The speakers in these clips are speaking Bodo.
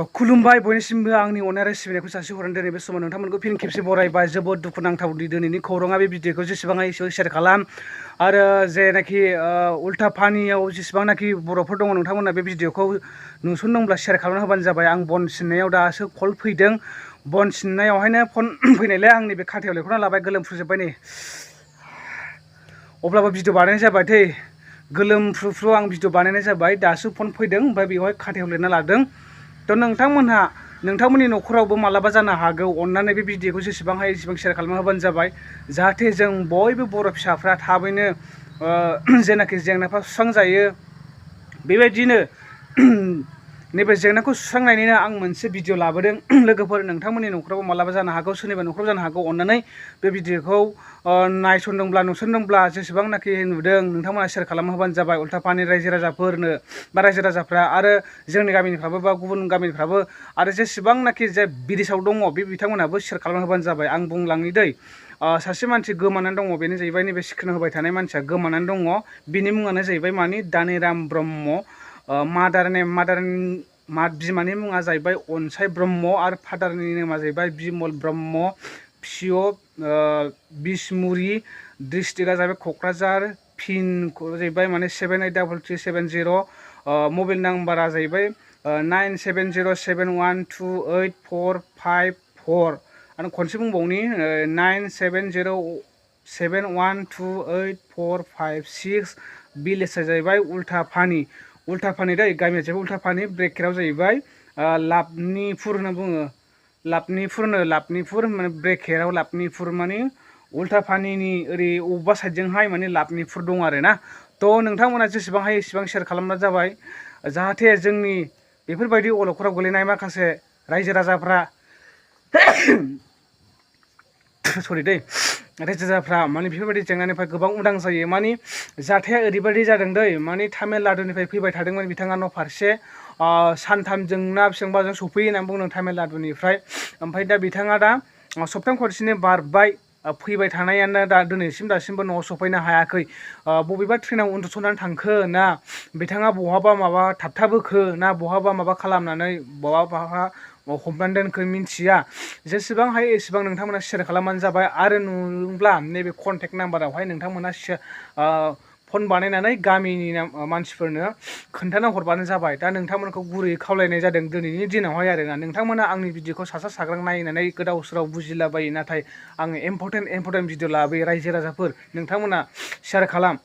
खुलुमबाय बयनिसिमबो आंनि अननाय आरो सिबिनायखौ जासिहरनानै दिनै बे समाव नोंथांमोनखौ फिन खेबसे बरायबाय। जोबोद दुखुनांथावदि दिनैनि खौराङा बे भिडिअखौ जेसेबां हायो एसेबां शेयार खालाम आरो जेनाखि उल्था पानियाव जेसेबांनाखि बर'फोर दङ नोंथांमोना बे भिडिअखौ नुसनदोंब्ला शेयार खालामना होबानो जाबाय। आं बन सिननायाव दासो कल फैदों, बन सिननायावहायनो फन फैनायलाय आंनि बे खाथायाव लेखना लाबाय, गोलोमफ्रुजोब्बाय नै। अब्लाबो भिडिअ बानायनाय जाबाय दै, गोलोमफ्रुफ्रु आं भिडिअ बानायनाय जाबाय। दासो फन फैदों, ओमफ्राय बेवहाय खाथायाव लिरना लादों। थ' नोंथांमोनहा नोंथांमोननि न'खरावबो मालाबा जानो हागौ। अननानै बे भिडिअखौ जेसेबां हायो एसेबां शेयार खालामना होबानो जाबाय, जाहाथे जों बयबो बर' फिसाफ्रा थाबैनो जेनाखि जेंनाफ्रा सुस्रांजायो। बेबायदिनो नैबे जेंनाखौ सुस्रांनायनिनो आं मोनसे भिडिअ लाबोदों। लोगोफोर नोंथांमोननि न'खरावबो मालाबा जानो हागौ, सोरनिबा न'खराव जानो हागौ। अननानै बे भिडिअखौ नायसनदोंब्ला नुसनदोंब्ला जेसेबांनाखि नुदों नोंथांमोना शेयार खालामना होबानो जाबाय उल्था पानि रायजो राजाफोरनो बा रायजो राजाफ्रा आरो जोंनि गामिनिफ्राबो बा गुबुन गामिनिफ्राबो आरो जेसेबांनाखि जे बिदेशाव दङ बे बिथांमोनहाबो शेयार खालामना होबानो जाबाय। आं बुंलांनि दै, सासे मानसि गोमानानै दङ, बेनो जाहैबाय नैबे स्क्रिनाव होबाय थानाय मानसिया गोमानानै दङ। बिनि मुङानो जाहैबाय मानि दानेराम ब्रह्म। बिमानि मुङा जाहैबाय अनसाय ब्रह्म आरो फादारनि मुङा जाहैबाय बिमल ब्रह्म। पिअ बिसमुरि, डिस्ट्रिक्टआ जाहैबाय क'क्राझार, पिन जाहैबाय माने 783370, मबाइल नाम्बारा जाहैबाय 9707128454। आं खनसे बुंबावनि 9707128456। भिलेजआ जाहैबाय उल्था पानि दै, गामिया जाहैबाय उल्था पानि। ब्रेकेटआव जाहैबाय लाबनिफुर होनना बुङो, लाबनिफुर माने ब्रेकेटआव लाबनिफुर माने उल्था पानिनि ओरै अबेबा साइडजोंहाय माने लाबनिफुर दं आरो ना। थ' नोंथांमोना जेसेबां हायो एसेबां शेयार खालामना जाबाय, जाहाथे जोंनि बेफोरबायदि अलखदाव गोलैनाय माखासे रायजो राजाफ्रा सरि दै, रायजो राजाफ्रा माने बेफोरबायदि जेंनानिफ्राय गोबां उदां जायो। माने जाथाया ओरैबायदि जादों दै, माने तामिलनाडुनिफ्राय फैबाय थादोंमोन बिथाङा न' फारसे। सानथामजों ना बेसेबांबाजों सफैयो होननानै बुंदों तामिलनाडुनिफ्राय। ओमफ्राय दा बिथाङा दा सप्ताह खनसेनि बारबाय फैबाय थानायानो दा दासिमबो न'आव सफैनो हायाखै। बबेबा ट्रेनाव उन्दुसननानै थांखो ना बिथाङा बहाबा माबा थाबथाबोखो ना बहाबा माबा खालामनानै बहाबा हमनानै दोनखो मिन्थिया। जेसेबां हायो एसेबां नोंथांमोना शेयार खालामबानो जाबाय। आरो नुब्ला नैबे कन्टेक्ट नाम्बारावहाय नोंथांमोना फन बानायनानै गामिनि मानसिफोरनो खोन्थाना हरबानो जाबाय। दा नोंथांमोनखौ गुरैयै खावलायनाय जादों दिनैनि दिनावहाय आरोना। नोंथांमोना आंनि भिडिअखौ साग्रां नायनानै गोदाव सोराव बुजिलाबायो, नाथाय आङो इम्परटेन्ट भिडिअ लाबोयो। रायजो राजाफोर नोंथांमोना शेयार खालाम।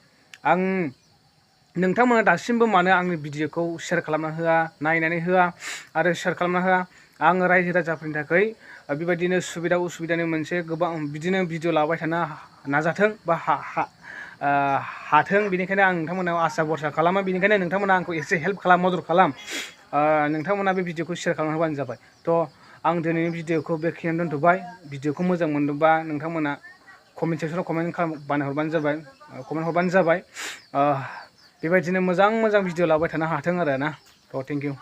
नोंथांमोना दासिमबो मानो आंनि भिडिअखौ शेयार खालामना होआ, नायनानै होआ आरो शेयार खालामना होआ। आङो रायजो राजाफोरनि थाखाय बेबायदिनो सुबिदा उसुबिदानि मोनसे गोबां बिदिनो भिडिअ लाबाय थानो नाजाथों बा हाथों। बेनिखायनो आं नोंथांमोनाव आसा भरसा खालामो। बेनिखायनो नोंथांमोना आंखौ एसे हेल्प खालाम, मदद खालाम। नोंथांमोना बे भिडिअखौ शेयार खालामना होबानो जाबाय। थ' आं दिनैनि भिडिअखौ बेखिनियावनो दोनथ'बाय। भिडिअखौ मोजां मोनदोंबा नोंथांमोना कमेन्ट सेक्सनाव कमेन्ट हरबानो जाबाय। बेबायदिनो मोजां भिडिअ लाबाय थानो हाथों आरो ना। थ' थेंक इउ।